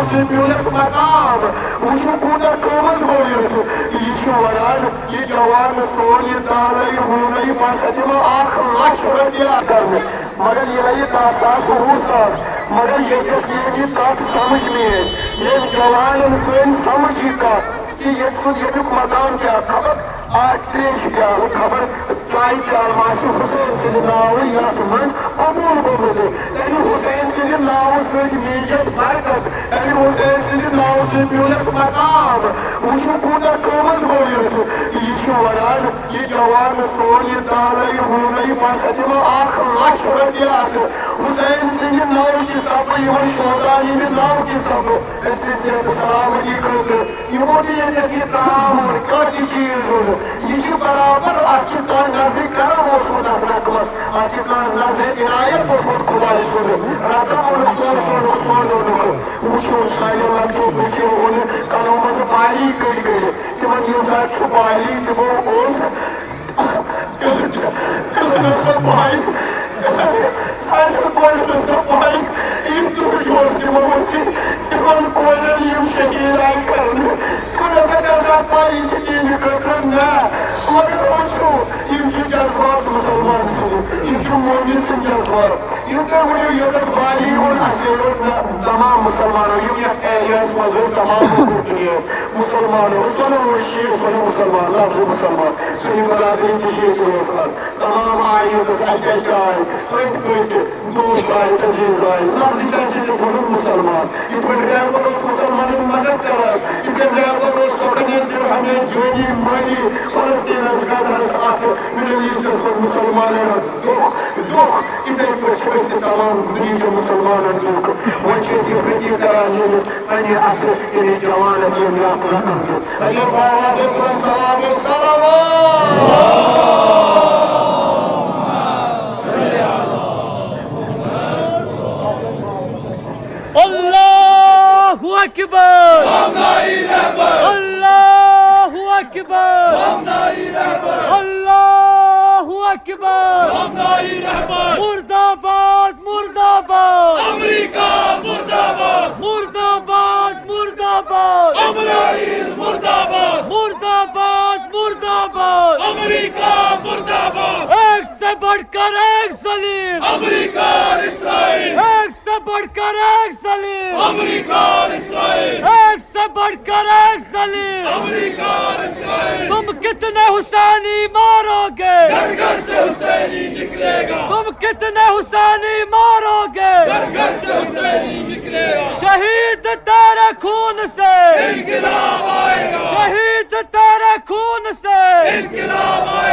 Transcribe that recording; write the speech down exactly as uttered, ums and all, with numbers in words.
سُہ پیوٚو یَتھ مقام، وٕچھِو کوٗتاہ قۭمَتھ گوٚو یَتھ۔ یہِ چھُ وَنان، یہِ جوان سون، یہِ دَہ لَیہِ، وُہ لَیہِ، بہٕ ہسا دِمہٕ اَکھ لَچھ رۄپیہِ کرنہٕ، مگر یہِ لَیہِ دَہ ساس، وُہ ساس، مگر ییٚتٮ۪تھ ییٚمۍ یہِ کَتھ سَمٕجھ میٛٲنۍ، ییٚمۍ جوانَن سٲنۍ سَمٕجھ یہِ کَتھ، کہِ ییٚتہِ سُنٛد ییٚمیُک مقام کیٛاہ، خبر آسہِ ترٛیشہِ پیٛالہٕ، خبر چایہِ پیٛالہٕ ما آسہِ حسین سٕنٛدِ ناوٕ یَتھ منٛز قبوٗل گوٚمُت۔ تَمہِ حسین سٕنٛدِ ناوٕ سۭتۍ میٖجَتھ برکت، تَمہِ حسین سٕنٛدِ ناوٕ سۭتۍ پیوٚو یَتھ مقام۔ وٕچھِو کوٗتاہ قۭمَتھ گوٚو یَتھ۔ یہِ چھِ وَنان، یہِ جوان سون، یہِ دَہ لَیہِ، وُہ لَیہِ، بہٕ ہسا دِمہٕ اَکھ لَچھ رۄپیہِ اَتھ حسین سٕنٛدِ ناوٕ کہِ سببہٕ، یِمَن شہداہَن ہٕنٛدِ ناوٕ کہِ سببہٕ، أمۍ سٕنٛدِ صحت سلامتی خٲطرٕ۔ یِمو تہِ ییٚتٮ۪تھ یہِ ترٛام اوٚن، کانٛہہ تہِ چیٖز اوٚن، یہِ چھِ برابر، اَتھ چھِ کانٛہہ نظرِ کرم اوسمُت اَتھ رقمَس، اَتھ چھِ کانٛہہ نظرِ عنایت اوسمُت خۄداے سُنٛد۔ رقم اوٚنُکھ، پونٛسہٕ اوٚنُکھ، سۄن اوٚنُکھ۔ وٕچھِو، سانیو لۄکٹیو بٔچیو اوٚن کَنو منٛزٕ بالی کٔڑۍ کٔڑۍ۔ تِمَن ییٚمہِ ساتہٕ سُہ بالی تِمو اوٚن، تِمَن ٲس سۄ بالی۔ سانٮ۪ن کورٮ۪ن ٲس نہٕ پَے، یِم دُرجوش تِمو ٲسۍ، تِمَن کورٮ۪ن یِم شہیٖد آیہِ کرنہٕ، تِمَن ٲس نہٕ تَمہِ ساتہٕ پَے، یہِ چھِ تِہِنٛدِ خٲطرٕ نہ۔ مگر وٕچھِو، یِم چھِ جذبات مُسلمان سٕنٛدۍ، یِم چھِ مومنہِ سٕنٛدۍ جذبات۔ یِم تُہۍ ؤنِو، یوٚتَتھ بالی اوٚن، اَسے یوت نہ، تمام مُسلمانو، یِم یَتھ ایریاہَس منٛز ٲسۍ، تمام لوٗکھ دُنیاہٕکۍ مُسلمان، أسۍ وَنو نہٕ شیعہ، أسۍ وَنو مُسلمان، لفظ مُسلمان، سُنی برادری تہِ چھِ ییٚتہِ روزان۔ تمام آیہِ یوٚتَتھ اَکہِ اَکہِ آیہِ، پٔتۍ پٔتۍ دوست آیہِ، عزیز آیہِ، لفظ چھِ اَسہِ ییٚتہِ وَنُن مُسلمان۔ یِتھ پٲٹھۍ ڈرایور اوس مُسلمانَن مدد کران، یِتھ کٔنۍ ڈرایور اوس سۄ کٕنِتھ درہمِ جٲنی مٲلی فلسطیٖنَس، غزہَس، اَتھ مِڈل ایٖسٹَس منٛز مُسلمانَن ہٕنٛز دۄکھ دۄکھ۔ یِتھَے پٲٹھۍ چھِ أسۍ تہِ تمام دُنیہٕکٮ۪ن مُسلمانَن دۄکھ۔ وۄنۍ چھِ أسۍ یہِ رٔدی کران ییٚمہِ پننہِ اَتھٕ ییٚمِس جوانَس ییٚمہِ اَتھٕ رقم دیُت۔ اَتہِ باوازٕ تُلان ثواب صلوات۔ اللہ اکبر! اللہ اکبر! اللہ اکبر! مردہ باد، مردہ باد! امریکہ مردہ باد! مردہ باد، مردہ باد! اسرائیل مردہ باد! مردہ باد، مردہ باد! امریکہ مردہ باد! ایک سے بڑھ کر ایک ذلیل! امریکہ اور اسرائیل! ایک سے بڑھ کر ایک ذلیل! امریکہ اور اسرائیل! ایک سے بڑھ کر ایک ذلیل! امریکہ اور اسرائیل! تم کتنے حسینی مارو گے؟ گھر گھر سے حسینی نکلے گا! تم کتنے حسینی مارو گے؟ گھر گھر سے حسینی نکلے گا! شہید تیرے خون سے! انقلاب آئے گا! شہید تیرے خون سے! انقلاب آئے